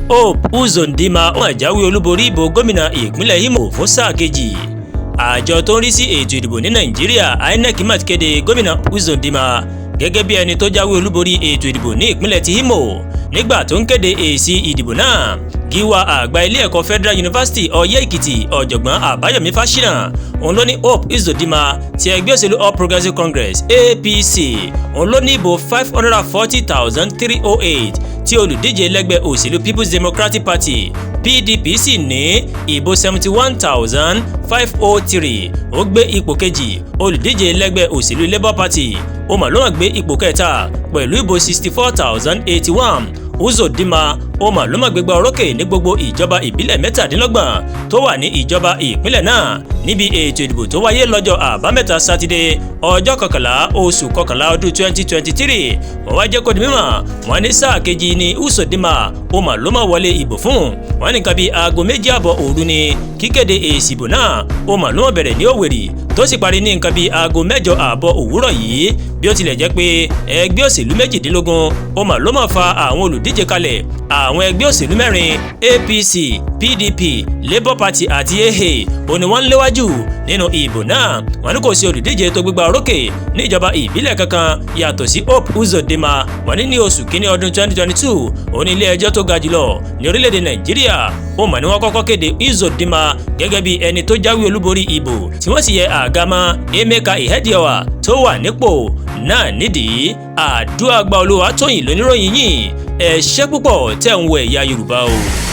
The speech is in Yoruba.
Hope Uzodinma ó mà jáwé olúborí ìbò gómìnà ìpínlẹ̀ Imo fún sáà kejì. Àjọ tó ń rí sí ètò ìdìbò ní Nàìjíríà, INEC, mà ti kéde gómìnà Uzodinma gẹ́gẹ́ bí ẹni tó jáwé olúborí ètò ìdìbò ní ìpínlẹ̀ ti Imo. Nígbà tó ń kéde èsì ìdìbò náà, gíwá àgbà ilé ẹ̀kọ́ Federal University Ọ̀yẹ́ Èkìtì, Ọ̀jọ̀gbọ́n Àbáyọ̀mí Fáṣínà, òun ló ní Hope Uzodinma ti ẹgbẹ́ òṣèlú All Progressives Congress, APC, òun ló ní ìbò 540,308, tí olùdíje lẹ́gbẹ́ òṣèlú People's Democratic Party, PDP, sì ní ìbò 71,503, ó gbé ipò kejì. Olùdíje lẹ́gbẹ́ òṣèlú Labour Party, ó mà ló wà gbé ipò kẹta pẹ̀lú ìbò 64,081. Uzodinma ó mà ló mà gbégbá orókè ní gbogbo ìjọba ìbílẹ̀ 27 tó wà ní ìjọba ìpínlẹ̀ náà níbi ètò ìdìbò tó wáyé lọ́jọ́ Àbámẹ́ta Sátidé, ọjọ́ 11 oṣù 11 ọdún 2023. Wọ́n wá jẹ́ kó di mímọ̀, wọ́n ní sáà kejì ní Uzodinma ó mà ló mà wọlé ìbò fún. Wọ́n ní nǹkan bíi aago 2:30 òru ni kíkéde èsì ìbò náà ó mà ló mà bẹ̀rẹ̀ ní Òwèrì, tó sì parí ní nǹkan bíi aago 8:30 òwúrọ̀ yìí. Bí ó tilẹ̀ jẹ́ pé ẹgbẹ́ òṣèlú 18 ó mà ló mà fa àwọn olùdíje kalẹ̀, àwọn ẹgbẹ́ òṣèlú mẹ́rin, APC, PDP, Labour Party àti AA, ó ní wọ́n ń léwájú nínú ìbò náà. Wọ́n ní kò sí olùdíje tó gbégbá orókè níjọba ìbílẹ̀ kankan yàtọ̀ sí Hope Uzodinma. Wọ́n ní ní oṣù kínní ọdún 2022, ó ní ilé ẹjọ́ tó ga jùlọ ní orílẹ̀-èdè Nàìjíríà ó mà ní wọ́n kọ́kọ́ kéde Uzodinma gẹ́gẹ́ bí ẹni tó jáwé olúborí ìbò, tí wọ́n sì yẹ àga mọ́ Emeka Ihedioha tó wà nípò náà nídìí. Àdúrà gba. Olúwatóyìn lóníròyìn yìí. Ẹ ṣé púpọ̀ tẹ̀ ń wo Ẹ̀yà Yorùbá o.